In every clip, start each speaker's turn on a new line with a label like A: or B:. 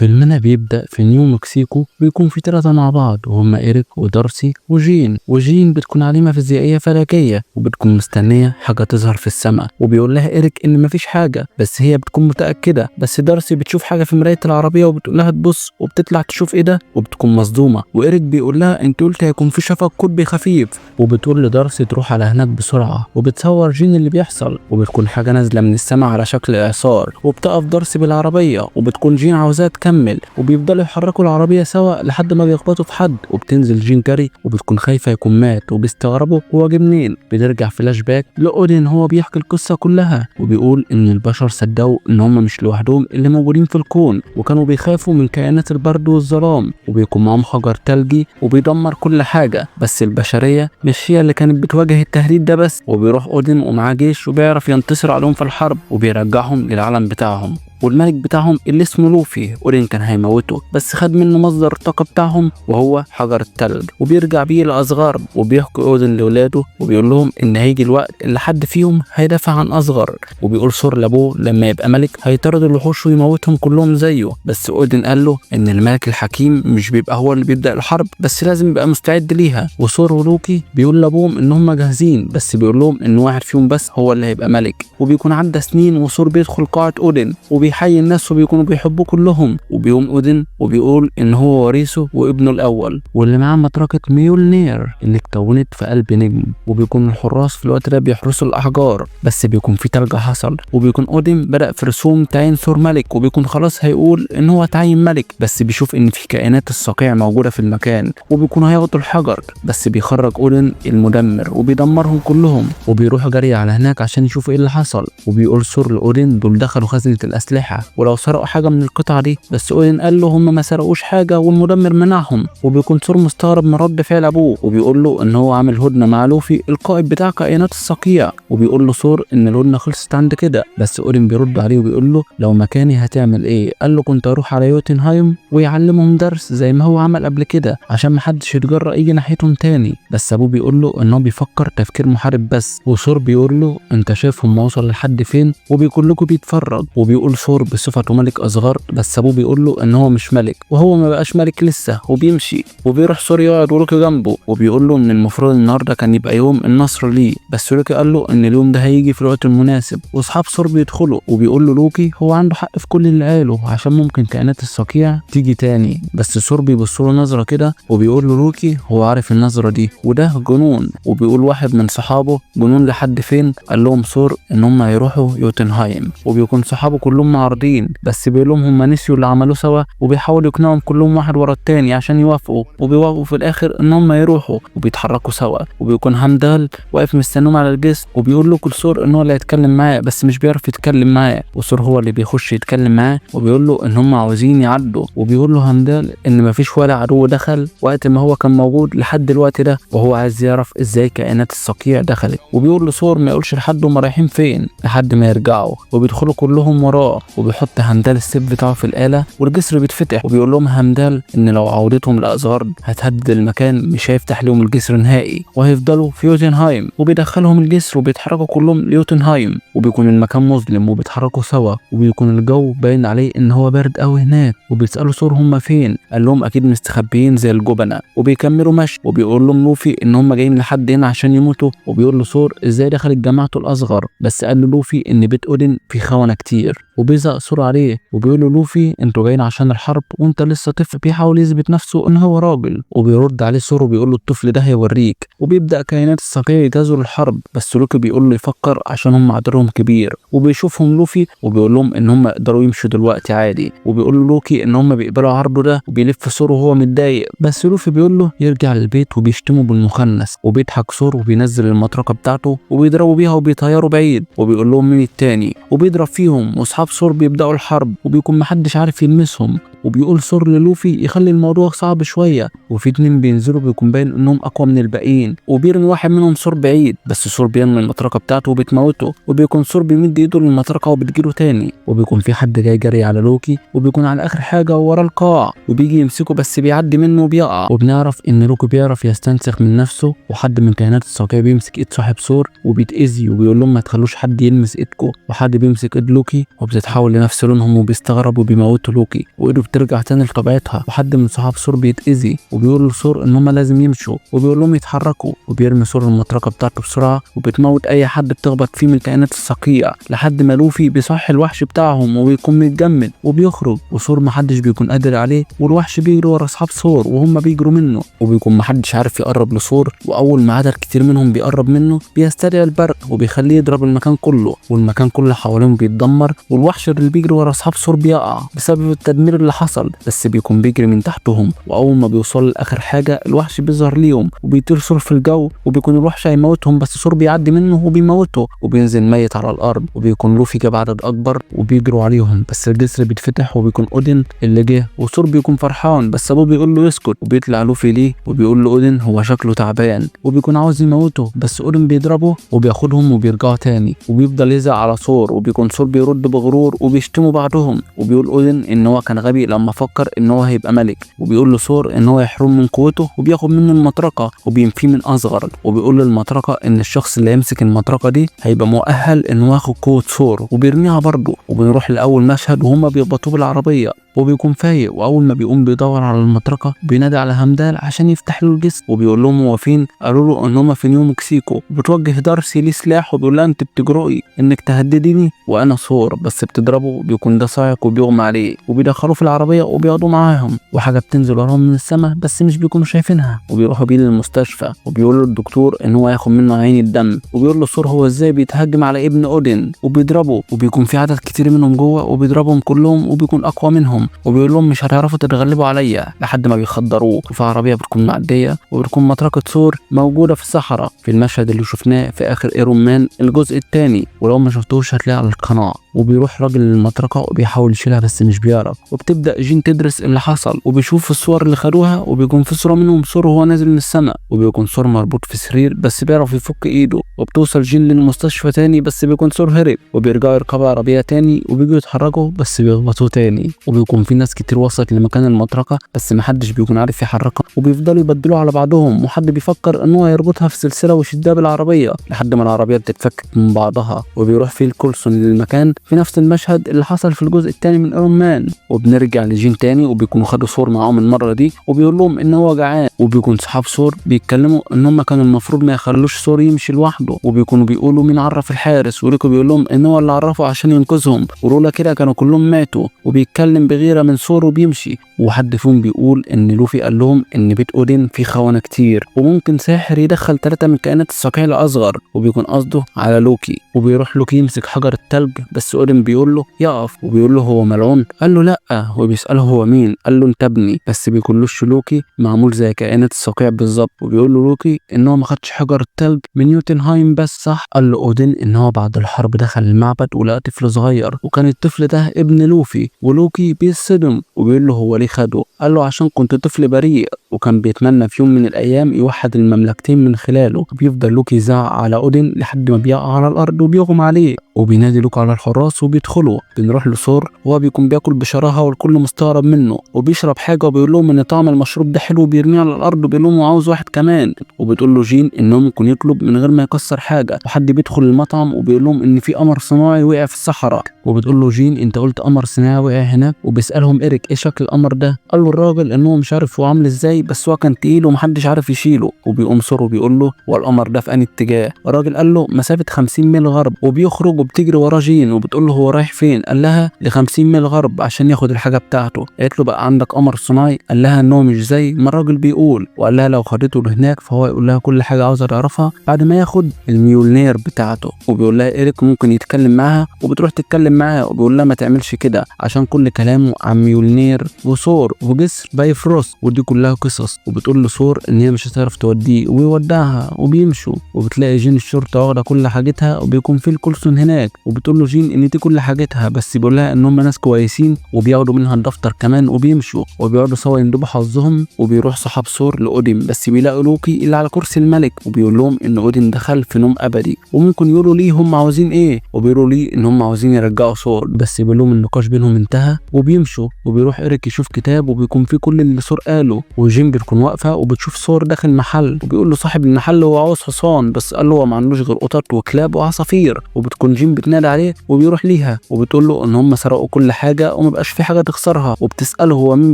A: فيلمنا بيبدأ في نيو مكسيكو، بيكون في 3 مع بعض وهم إيريك ودارسي وجين. وجين بتكون عالمة فيزيائية فلكية وبتكون مستنية حاجة تظهر في السماء، وبيقول لها إيريك إن مفيش حاجة بس هي بتكون متأكدة. بس دارسي بتشوف حاجة في مراية العربية وبتقول لها تبص، وبتطلع تشوف إيه ده وبتكون مصدومة. وإيريك بيقول لها أنت قلت هيكون في شفق قطبي خفيف، وبتقول لدارسي تروح على هناك بسرعة، وبتصور جين اللي بيحصل، وبتكون حاجة نازلة من السماء على شكل إعصار، وبتقف دارسي بالعربية وبتكون جين عاوزاها تكمل، وبيفضلوا يحركوا العربية سوا لحد ما بيخبطوا في حد، وبتنزل جين جري وبتكون خايفة يكون مات، وبيستغربوا هو جه منين. بنرجع فلاش باك لأودين هو بيحكي القصة كلها، وبيقول إن البشر صدقوا إن هم مش لوحدهم اللي موجودين في الكون، وكانوا بيخافوا من كائنات البرد والظلام، وبيكون معاهم حجر تلجي وبيدمر كل حاجة، بس البشرية مش هي اللي كانت بتواجه التهديد ده بس. وبيروح أودين ومعاه جيش وبيعرف ينتصر عليهم في الحرب وبيرجعهم للعالم بتاعهم. والملك بتاعهم اللي اسمه لوفي أودين كان هيموته بس خد منه مصدر الطاقة بتاعهم وهو حجر التلج، وبيرجع بيه لأزغارد. وبيحكي أودين لولاده وبيقول لهم إن هيجي الوقت اللي حد فيهم هيدافع عن أزغارد، وبيقول ثور لأبوه لما يبقى ملك هيطرد الوحوش ويموتهم كلهم زيه، بس أودين قال له إن الملك الحكيم مش بيبقى هو اللي بيبدأ الحرب بس لازم يبقى مستعد ليها. وثور ولوكي بيقول لأبوهم إن هم جاهزين بس بيقول لهم إن واحد فيهم بس هو اللي هيبقى ملك. وبيكون عدى سنين وثور بيدخل قاعة أودين وبيحيي الناس وبيكونوا بيحبوه كلهم، وبيقوم أودين وبيقول إن هو وريثه وابنه الأول واللي معاه مطرقة ميولنير اللي اتكونت في قلب نجم. وبيكون الحراس في الوقت ده بيحرسوا الأحجار بس بيكون في تلج حصل، وبيكون أودين بدأ في رسوم تعيين ثور ملك، وبيكون خلاص هيقول إن هو تعين ملك، بس بيشوف إن في كائنات الصقيع موجودة في المكان وبيكونوا هياخدوا الحجر، بس بيخرج أودين المدمر وبيدمرهم كلهم، وبيروحوا جري على هناك عشان يشوفوا إيه اللي حصل. وبيقول ثور لأودين دول دخلوا خزنة الأسلحة ولو سرقوا حاجة من القطعة دي، بس أودين قال له هم ما سرقوش حاجة والمدمر منعهم. وبيكون ثور مستغرب من رد فعل أبوه وبيقول له إن هو عامل هدنة مع لوفي القائد بتاع كائنات الصقيع، وبيقول له ثور إن الهدنة خلصت عند كده، بس أودين بيرد عليه وبيقول له لو مكاني هتعمل إيه؟ قال له كنت أروح على يوتنهايم ويعلمهم درس زي ما هو عمل قبل كده عشان محدش يتجرأ يجي ناحيتهم تاني. بس أبوه بيقول له إن هو بيفكر تفكير محارب بس، وثور بيقول له أنت شايف هم وصلوا لحد فين وبيكون لكم بيتفرج. وبيقول ثور بصفته ملك أزغارد، بس أبوه بيقول له إن هو مش ملك وهو ما بقاش ملك لسه، وبيمشي. وبيروح ثور يقعد ولوكي جنبه وبيقول له إن المفروض النهارده كان يبقى يوم النصر ليه، بس لوكي قال له إن اليوم ده هيجي في الوقت المناسب. واصحاب ثور بيدخلوا وبيقول له لوكي هو عنده حق في كل اللي قاله عشان ممكن كائنات الصقيع تيجي تاني، بس ثور بيبص له نظرة كده وبيقول له لوكي هو عارف النظرة دي وده جنون. وبيقول واحد من صحابه جنون لحد فين؟ قال لهم ثور ان هم هيروحوا يوتنهايم، وبيكون صحابه كلهم معارضين بس بيقول لهم هم نسيوا اللي عملوه سوا، وبيحاول يقنعهم كلهم واحد ورا التاني عشان يوافقوا، وبيوافقوا في الاخر ان هم يروحوا وبيتحركوا سوا. وبيكون هامدال واقف مستنيهم على الجسر وبيقول له كل ثور ان هو اللي هيتكلم معاه بس مش بيعرف يتكلم معاه، وثور هو اللي بيخش يتكلم معاه وبيقول له ان هم عاوزين يعدوا. وبيقول له هامدال ان مفيش ولا عدو دخل وقت ما هو كان موجود لحد الوقت ده، وهو عايز يعرف ازاي كائنات الصقيع دخلت. وبيقول لثور ما يقولش لحد هم رايحين فين لحد ما يرجعوا، وبيدخلوا كلهم وراه. وبيحط هامدال السيف بتاعه في الآلة والجسر بيتفتح، وبيقول لهم هامدال ان لو عودتهم لأزغارد هتهدد المكان مش هيفتح لهم الجسر نهائي وهيفضلوا في يوتنهايم. وبيدخلهم الجسر وبيتحركوا كلهم ليوتنهايم، وبيكون المكان مظلم وبيتحركوا سوا، وبيكون الجو باين عليه ان هو بارد قوي هناك. وبيسألوا ثور هم فين، قال لهم اكيد مستخبيين زي الجبنة. وبيكملوا مشي وبيقول لهم لوفي ان هم جايين لحد هنا عشان يموتوا. وبيقول له ثور ازاي دخلت جماعته الاصغر، بس قال له لوفي ان بيت اودين في خونه كتير. وبيزق ثور عليه وبيقول له لوفي انتوا جايين عشان الحرب وانت لسه طفل، بيحاول يثبت نفسه ان هو راجل. وبيرد عليه ثور وبيقول له الطفل ده هيوريك. وبيبدا كائنات الصقيع يجهزوا للحرب، بس لوكي بيقول له يفكر عشان هم عددهم كبير. وبيشوفهم لوفي وبيقول لهم ان هم يقدروا يمشوا دلوقتي عادي، وبيقول له لوكي ان هم بيقبلوا عرضه ده. وبيلف ثور وهو متضايق، بس لوفي بيقول له يرجع للبيت وبيشتمه بالمخنث. وبيضحك ثور وبينزل المطرقة بتاعته وبيضربوا بيها وبيطيروا بعيد، وبيقول لهم مين التاني، وبيضرب فيهم. واصحاب ثور بيبداوا الحرب وبيكون محدش عارف يلمسهم. وبيقول ثور للوفي يخلي الموضوع صعب شوية، وفي اتنين بينزلوا بيكون باين انهم اقوى من الباقيين، وبيرمي واحد منهم ثور بعيد، بس ثور بيرمي المطرقة بتاعته وبتموته. وبيكون ثور بيمد ايده للمطرقه وبتجيله تاني، وبيكون في حد جاي جري على لوكي وبيكون على اخر حاجة ورا القاع. وبيجي بيجي يمسكه بس بيعدي منه وبيقع. وبنعرف ان لوكي بيعرف يستنسخ من نفسه، وحد من كائنات الصقيع بيمسك ايد صاحب ثور وبيتأذي وبيقول لهم ما تخلوش حد يلمس ايدكم، وحد بيمسك ايد لوكي وبتتحول لنفس لونهم وبيستغرب وبيموتوا لوكي، وايده بترجع تاني لطبيعتها. وحد من صحاب ثور بيتأذي وبيقول لثور ان هم لازم يمشوا وبيقول لهم يتحركوا، وبيرمي ثور المطرقة بتاعته بسرعة وبتموت اي حد بتخبط فيه من كائنات الصقيع، لحد ما لوفي بيصحي الوحش بتاعهم وبيكون متجمد وبيخرج، وثور محدش بيكون قادر عليه، والوحش بيجري ورا اصحاب ثور وهم بيجروا منه، وبيكون محدش عارف يقرب لثور، واول ما عدد كتير منهم بيقرب منه بيستدعي البرق وبيخليه يضرب المكان كله، والمكان كله حواليهم بيتدمر، والوحش اللي بيجري ورا اصحاب ثور بيقع بسبب التدمير اللي حصل، بس بيكون بيجري من تحتهم، واول ما بيوصل لاخر حاجة الوحش بيظهر ليهم وبيطير ثور في الجو، وبيكون الوحش هيموتهم بس ثور بيعدي منه وبيموته وبينزل ميت على الارض. وبيكون لوفي جاب عدد اكبر وبيجروا عليهم، بس الجسر بيتفتح وبيكون اودين اللي جه، وثور بيكون فرحان بس ابوه بيقول له يسكت، وبيطلع لوفي ليه وبيقول له اودين هو شكله تعبان وبيكون عاوز يموته، بس اودين بيضربه وبياخدهم وبيرجعوا تاني، وبيفضل يزعق على ثور، وبيكون ثور بيرد بغرور وبيشتموا بعضهم، وبيقول اودين ان هو كان غبي لما فكر ان هو هيبقى ملك، وبيقول لثور ان هو يحرم من قوته وبياخد منه المطرقة وبينفيه من اصغر، وبيقول للمطرقه ان الشخص اللي يمسك المطرقة دي هيبقى مؤهل ان هو ياخد قوة ثور، وبيرميها برضه. وبنروح لاول مشهد وهما بيخبطوه بالعربية وبيكون فايق، واول ما بيقوم بيدور على المطرقة بينادي على همدال عشان يفتح له الجسر، وبيقول لهم هو فين، قالوا له ان هم في نيو مكسيكو. وبتوجه دارسي ليه سلاح وبيقول لها انت بتجرؤي انك تهدديني وانا ثور، بس بتضربه بيكون ده صاعق وبيغمى عليه، وبيدخلوه في العربية وبيقعدوا معاهم، وحاجه بتنزل وراهم من السماء بس مش بيكونوا شايفينها، وبيروحوا بيه للمستشفى، وبيقول له الدكتور ان هو هياخد منه عين الدم، وبيقول له ثور هو ازاي بيتهجم على ابن اودين وبيضربه، وبيكون في عدد كتير منهم جوه وبيضربهم كلهم وبيكون اقوى منهم، وبيقول لهم مش هتعرفوا تتغلبوا عليا لحد ما بيخدروه. وفي عربية بتكون معدية وبتكون مطرقه ثور موجودة في الصحراء في المشهد اللي شفناه في اخر ايرون مان الجزء الثاني، ولو ما شفتوش هتلاقيه على القناة. وبيروح راجل للمطرقه وبيحاول يشيلها بس مش بيعرف، وبتبدا جين تدرس اللي حصل وبيشوف الصور اللي خدوها، وبيكون في صوره منهم ثور وهو نازل من السماء، وبيكون ثور مربوط في سرير بس بيعرف يفك ايده. وبتوصل جين للمستشفى تاني بس بيكون ثور هرب، وبيرجعوا يركبوا عربية تاني وبيجوا يتحركوا بس بيخبطوه تاني، وبيكون في ناس كتير وصلت لمكان المطرقة بس محدش بيكون عارف يحركها، وبيفضلوا يبدلوا على بعضهم، وحد بيفكر ان هو يربطها في سلسلة ويشدها بالعربية لحد ما العربية بتتفك من بعضها. وبيروح فيل كولسون للمكان في نفس المشهد اللي حصل في الجزء الثاني من ايرون مان. وبنرجع لجين تاني وبيكونوا خدوا ثور معاهم المرة دي، وبيقول لهم ان هو جعان، وبيكون صحاب ثور بيتكلموا ان هم كانوا المفروض ما يخلوش ثور يمشي لوحده، وبيكونوا بيقولوا مين عرف الحارس، وليكو بيقول لهم ان هو اللي عرفه عشان ينقذهم، ولولا كده كانوا كلهم ماتوا. وبيتكلم بغيره من ثور وبيمشي، وحد فيهم بيقول ان لوفي قال لهم ان بيت اودين فيه خونه كتير وممكن ساحر يدخل 3 من كائنات الصقيع الاصغر، وبيكون قصده على لوكي. وبيروح لوكي يمسك حجر التلج بس اودين بيقول له يقف، وبيقول له هو ملعون، قال له لا، وبيساله هو مين، قال له انت ابني، بس بيكون وش لوكي معمول زي كائنات الصقيع بالظبط. وبيقول له لوكي ان هو ما خدش حجر التلج من يوتنهايم بس صح. قال له اودين ان هو بعد الحرب دخل المعبد ولقى طفل صغير، وكان الطفل ده ابن لوفي، ولوكي بيصدم وبيقول له هو ليه خده، قال له عشان كنت طفل بريء وكان بيتمنى في يوم من الايام يوحد المملكتين من خلاله. بيفضل لوكي يزعق على اودين لحد ما بيقع على الارض وبيغمى عليه، وبينادي لوكي على الحراس وبيدخلوا. بنروح لثور وهو بيكون بياكل بشراهه والكل مستغرب منه، وبيشرب حاجة وبيقول لهم ان طعم المشروب ده حلو، وبيرميه على الارض وبيقول لهم عاوز واحد كمان. وبتقول له جين انه ممكن يطلب من غير ما يكسر حاجة. وحد بيدخل المطعم وبيقول لهم ان في قمر صناعي وقع في الصحراء، وبتقول له جين انت قلت قمر صناعي وقع هناك. وبيسالهم إيريك ايه شكل القمر ده، قال له الراجل ان هو مش عارف هو عامل ازاي بس هو كان تقيل ومحدش عارف يشيله. وبيقوم ثور وبيقول له هو القمر ده في انهي اتجاه، الراجل قال له مسافة 50 ميل غرب. وبيخرج وبتجري وراه جين وبتقول له هو رايح فين، قال لها ل 50 ميل غرب عشان ياخد الحاجة بتاعته. قالت له بقى عندك قمر صناعي، قال لها ان هو مش زي ما الراجل بيقول، وقال لها لو خدته لهناك فهو يقول لها كل حاجة عاوزه تعرفها بعد ما ياخد الميولنير بتاعته. وبيقول لها إيريك ممكن يتكلم معاها، وبتروح تتكلم معاه وبيقول لها ما تعملش كده عشان كل كلامه عن ميولنير وثور وجسر بايفروست ودي كلها قصص. وبتقول لثور ان هي مش هتعرف توديه ويودعها وبيمشوا. وبتلاقي جين الشرطة واخده كل حاجتها وبيكون فيل كولسون هناك، وبتقول له جين ان دي كل حاجتها، بس بيقول لها ان هم ناس كويسين وبياخدوا منها الدفتر كمان وبيمشوا. وبيقعدوا سوا يندبوا حظهم. وبيروح صحاب ثور لاودين بس بيلاقوا لوكي اللي على كرسي الملك، وبيقول لهم ان اودين دخل في نوم ابدي وممكن يقولوا ليه هم عاوزين ايه، وبيقولوا ليه ان هم عاوزين يرجعوا ثور، بس بيقول لهم النقاش بينهم انتهى وبيمشوا. وبيمشوا. وبيروح إيريك يشوف كتاب وبيكون فيه كل اللي ثور قاله، وجين بتكون واقفة وبتشوف ثور داخل محل، وبيقول له صاحب المحل هو عاوز حصان، بس قال له هو ما عندوش غير قطط وكلاب وعصافير. وبتكون جين بتنادي عليه وبيروح ليها وبتقول له ان هم سرقوا كل حاجة وما بقاش في حاجة تخسرها، وبتساله هو مين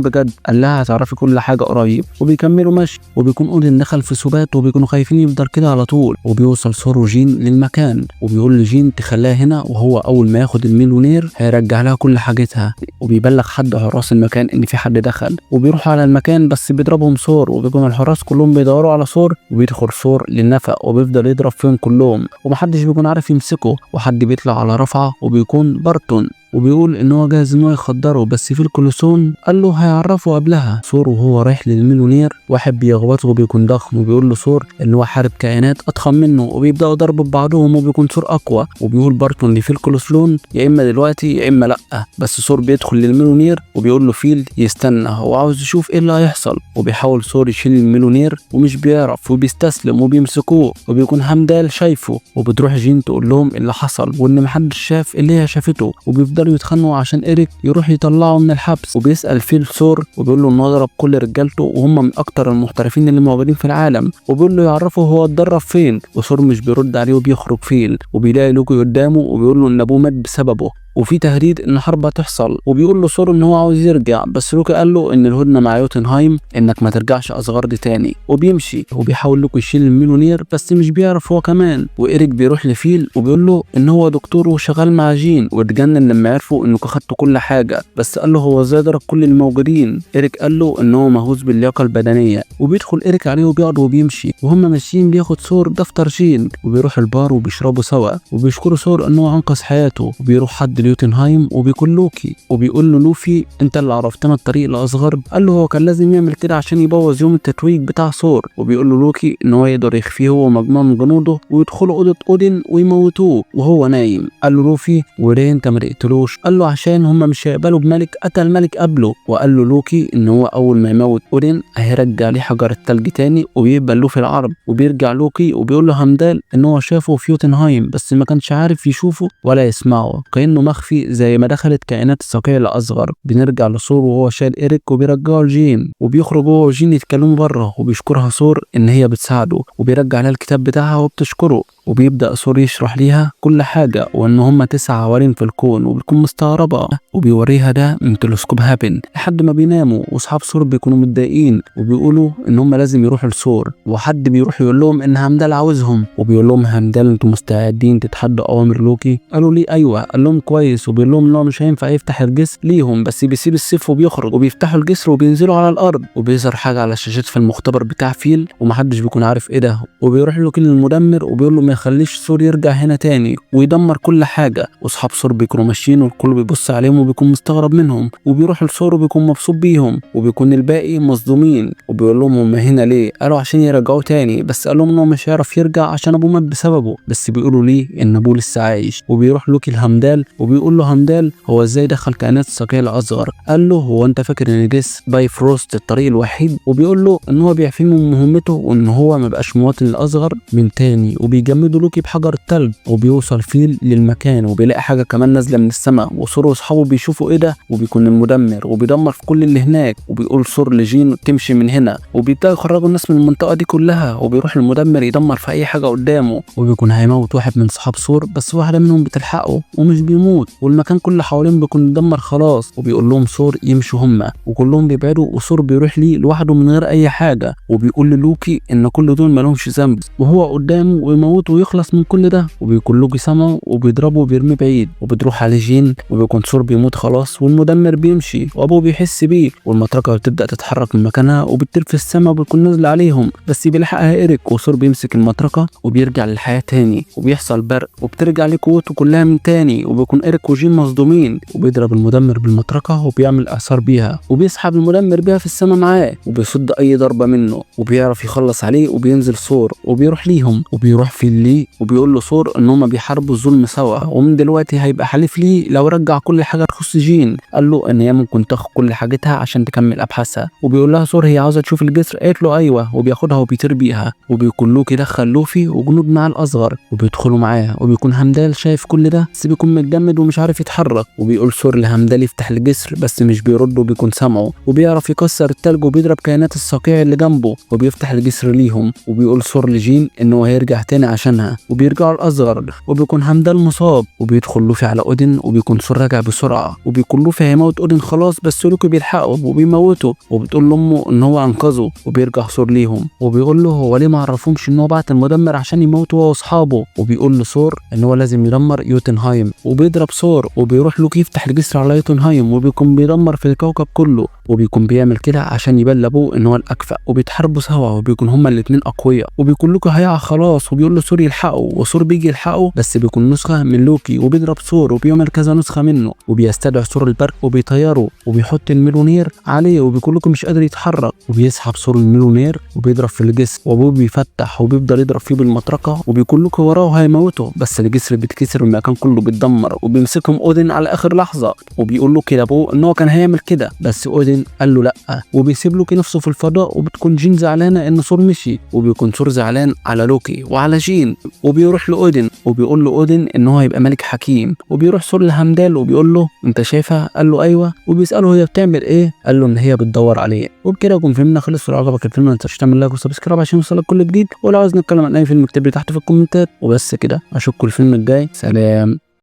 A: بجد، قال لها هتعرفي كل حاجة قريب. وبيكملوا مشي، وبيكون اودين دخل في سبات وبيكونوا خايفين يفضل كده على طول. وبيوصل ثور وجين للمكان وبيقول لجين تخليها هنا، وهو اول ما ياخد الميلونير هيرجع لها كل حاجتها. وبيبلغ حد حراس المكان ان في حد دخل، وبيروحوا على المكان بس بيضربهم ثور، وبيكون الحراس كلهم بيدوروا على ثور. وبيدخل ثور للنفق وبيفضل يضرب فيهم كلهم ومحدش بيكون عارف يمسكه، وحد بيطلع على رفعه وبيكون بارتون، وبيقول ان هو جاهز ان هو يخدره، بس في الكولوسون قال له هيعرفه قبلها. ثور وهو رايح للميلونير واحد بيخبطه وبيكون ضخم، وبيقول له ثور ان هو حارب كائنات اضخم منه، وبيبداوا ضرب ببعضهم وبيكون ثور اقوى. وبيقول بارتون لفيل كولوسون يا اما دلوقتي يا اما لا، بس ثور بيدخل للميلونير وبيقول له فيل يستنى، هو عاوز يشوف ايه اللي هيحصل. وبيحاول ثور يشيل الميلونير ومش بيعرف وبيستسلم وبيمسكوه، وبيكون همدال شايفه. وبتروح جين تقول لهم اللي حصل وان محدش شاف اللي هي شافته، وبيفضلوا يتخانقوا عشان إيريك يروح يطلعه من الحبس. وبيسأل فيل ثور وبيقول له انه ضرب كل رجالته وهم من اكتر المحترفين اللي موجودين في العالم، وبيقول له يعرفه هو اتدرب فين، وثور مش بيرد عليه وبيخرج فيل. وبيلاقي لوكي قدامه وبيقول له ان ابوه مات بسببه، وفي تهديد ان حرب هتحصل. وبيقول له ثور ان هو عاوز يرجع، بس لوكي قال له ان الهدنة مع يوتنهايم انك ما ترجعش اسغارد تاني. وبيمشي، وبيحاول لوكي يشيل الميلونير بس مش بيعرف هو كمان. وإيريك بيروح لفيل وبيقول له ان هو دكتور وشغال مع جين، واتجنن لما عرفوا انه خدتوا كل حاجة، بس قال له هو ازاي ضرب كل الموجودين. إيريك قال له ان هو مهووس باللياقه البدنية. وبيدخل إيريك عليه وبيقعد وبيمشي. وهم ماشيين بياخد ثور دفتر جين وبيروح البار وبيشربوا سوا، وبيشكروا ثور ان هو انقذ حياته. وبيروح حد ليوتنهايم وبيكون لوكي، وبيقول له لوفي انت اللي عرفتنا الطريق لاسغارد. قال له هو كان لازم يعمل كده عشان يبوظ يوم التتويج بتاع ثور. وبيقول له لوكي ان هو يقدر يخفيه هو ومجموعة من جنوده ويدخلوا اوضة اودين ويموتوه وهو نايم. قال له لوفي وليه انت ما تقتلوش؟ قال له عشان هم مش هيقبلوا بملك قتل ملك قبله. وقال له لوكي ان هو اول ما يموت اودين هيرجع ليه حجر التلج تاني وبيقبل له في العرب. وبيرجع لوكي وبيقول له همدال ان هو شافه في يوتنهايم بس ما كانش عارف يشوفه ولا يسمعه، كانه مخفي زي ما دخلت كائنات الصقيع الأصغر. بنرجع لثور وهو شايل إيريك وبيرجعه لجين، وبيخرج هو وجين يتكلموا بره، وبيشكرها ثور ان هي بتساعده، وبيرجع لها الكتاب بتاعها وبتشكره. وبيبدأ ثور يشرح ليها كل حاجة وان هما 9 عوالم في الكون، وبتكون مستغربة، وبيوريها ده من تلسكوب هابن لحد ما بيناموا. واصحاب ثور بيكونوا متضايقين وبيقولوا ان هما لازم يروحوا لثور، وحد بيروح يقول لهم ان همدال عاوزهم، وبيقول لهم همدال انتوا مستعدين تتحدوا اوامر لوكي؟ قالوا ليه ايوه. قال لهم كويس، وبيقول لهم ان هو مش هينفع يفتح الجسر ليهم، بس بيسيب السيف وبيخرج، وبيفتحوا الجسر وبينزلوا على الارض. وبيظهر حاجة على الشاشات في المختبر بتاع فيل ومحدش بيكون عارف ايه ده. وبيروح لوكي للمدمر وبيقول له ما يخليش ثور يرجع هنا تاني ويدمر كل حاجة. واصحاب ثور بيكونوا ماشيين والكل بيبص عليهم وبيكون مستغرب منهم، وبيروح لثور وبيكون مبسوط بيهم، وبيكون الباقي مصدومين. وبيقول لهم هم هنا ليه؟ قالوا عشان يرجعوه تاني، بس قال لهم ان هو مش هيعرف يرجع عشان ابوه مات بسببه، بس بيقولوا ليه ان ابوه لسه عايش. وبيروح لوكي لهمدال وبيقول له همدال هو ازاي دخل كائنات الصقيع الاصغر؟ قال له هو انت فاكر ان جسر بايفروست الطريق الوحيد؟ وبيقول له ان هو بيعفيه من مهمته وان هو ما بقاش مواطن الاصغر من تاني. وبيجمدوا لوكي بحجر التلج. وبيوصل فيل للمكان وبيلاقي حاجة كمان نازله من السماء، وثور واصحابه بيشوفوا ايه ده، وبيكون المدمر وبيدمر في كل اللي هناك. وبيقول ثور لجين تمشي من هنا، وبيبداوا يخرجوا الناس من المنطقة دي كلها. وبيروح المدمر يدمر في اي حاجة قدامه، وبيكون هيموت واحد من صحاب ثور بس واحدة منهم بتلحقه ومش بيموت، والمكان كله حواليهم بيكون اتدمر خلاص. وبيقول لهم ثور يمشوا هما، وكلهم بيبعدوا، وثور بيروح ليه لوحده من غير اي حاجة. وبيقول للوكي ان كل دول مالهمش ذنب وهو قدامه ويموته ويخلص من كل ده. وبيكون لوكي سمعه وبيضربه وبيرميه بعيد. وبتروح على جين وبيكون ثور بيموت خلاص، والمدمر بيمشي وابوه بيحس بيه، والمطرقه بتبدا تتحرك من مكانها وبتطير في السماء وبتكون نازله عليهم، بس بيلحقها إيريك. وثور بيمسك المطرقة وبيرجع للحياة تاني، وبيحصل برق وبترجع ليه قوته كلها من تاني. وبيكون إيريك وجين مصدومين، وبيضرب المدمر بالمطرقه وبيعمل اعصار بيها، وبيسحب المدمر بيها في السماء معاه، وبيصد اي ضربه منه، وبيعرف يخلص عليه. وبينزل ثور وبيروح ليهم، وبيروح في ليه وبيقول له ثور ان هما بيحاربوا الظلم سوا، ومن دلوقتي هيبقى حليف ليه لو رجع كل حاجة تخص جين. قال له ان هي ممكن تاخد كل حاجتها عشان تكمل ابحاثها. وبيقول لها ثور هي عاوزه تشوف الجسر؟ قالت له ايوه، وبياخدها وبيطير بيها. وبيكون لوكي دخل لوفي وجنود معاه الاصغر وبيدخلوا معاه، وبيكون همدال شايف كل ده بس بيكون متجمد متجمد ومش عارف يتحرك. وبيقول ثور لهمدال يفتح الجسر بس مش بيرد وبيكون سامعه، وبيعرف يكسر التلج وبيضرب كائنات الصقيع اللي جنبه وبيفتح الجسر ليهم. وبيقول ثور لجين ان هو هيرجع تاني عشانها، وبيرجعوا الأزغارد وبيكون هامدال مصاب. وبيدخل لوفي على اودين وبيكون ثور راجع بسرعة، وبيكون لوفي هيموت اودين خلاص بس لوكي بيلحقه وبيموته، وبتقول لامه ان هو انقذه. وبيرجع ثور ليهم وبيقول له هو ليه ما عرفهمش ان هو بعت المدمر عشان يموته هو واصحابه. وبيقول لثور ان هو لازم يدمر يوتنهايم، وبيضرب ثور وبيروح لوكي يفتح الجسر على يوتنهايم وبيكون بيدمر في الكوكب كله، وبيكون بيعمل كده عشان يبان لابوه ان هو الاكفأ. وبيتحاربوا سوا وبيكون هما الاتنين اقوياء، وبيكون لوكي هيقع خلاص وبيقول له ثور يلحقه، وثور بيجي يلحقه بس بيكون نسخه من لوكي وبيضرب ثور وبيعمل كذا نسخه منه. وبيستدعي ثور البرق وبيطيره وبيحط الميلونير عليه وبيكون لوكي مش قادر يتحرك، وبيسحب ثور الميلونير وبيضرب في الجسر وابوه بيفتح وبيفضل يضرب فيه بالمطرقه، وبيكون لوكي وراه هيموته بس الجسر بيتكسر والمكان كله بيتدمر. وبيمسكهم اودين على اخر لحظة وبيقول لوكي لابوه ان هو كان هيعمل كده بس اودين قال له لا، وبيسيب لوكي نفسه في الفضاء. وبتكون جين زعلانة ان ثور مشي، وبيكون ثور زعلان على لوكي وعلى جين، وبيروح لاودين وبيقول له اودين ان هو هيبقى ملك حكيم. وبيروح ثور لهمدال وبيقول له انت شايفها؟ قال له ايوه. وبيساله هي بتعمل ايه؟ قال له ان هي بتدور عليه. وبكده يكون فيلمنا خلص. ولو عجبك الفيلم ما تنساش تعمل like و subscribe عشان يوصلك كل جديد، ولو عاوز نتكلم عن اي فيلم اكتب لي تحت في الكومنتات. وبس كده، اشوفكم الفيلم الجاي، سلام.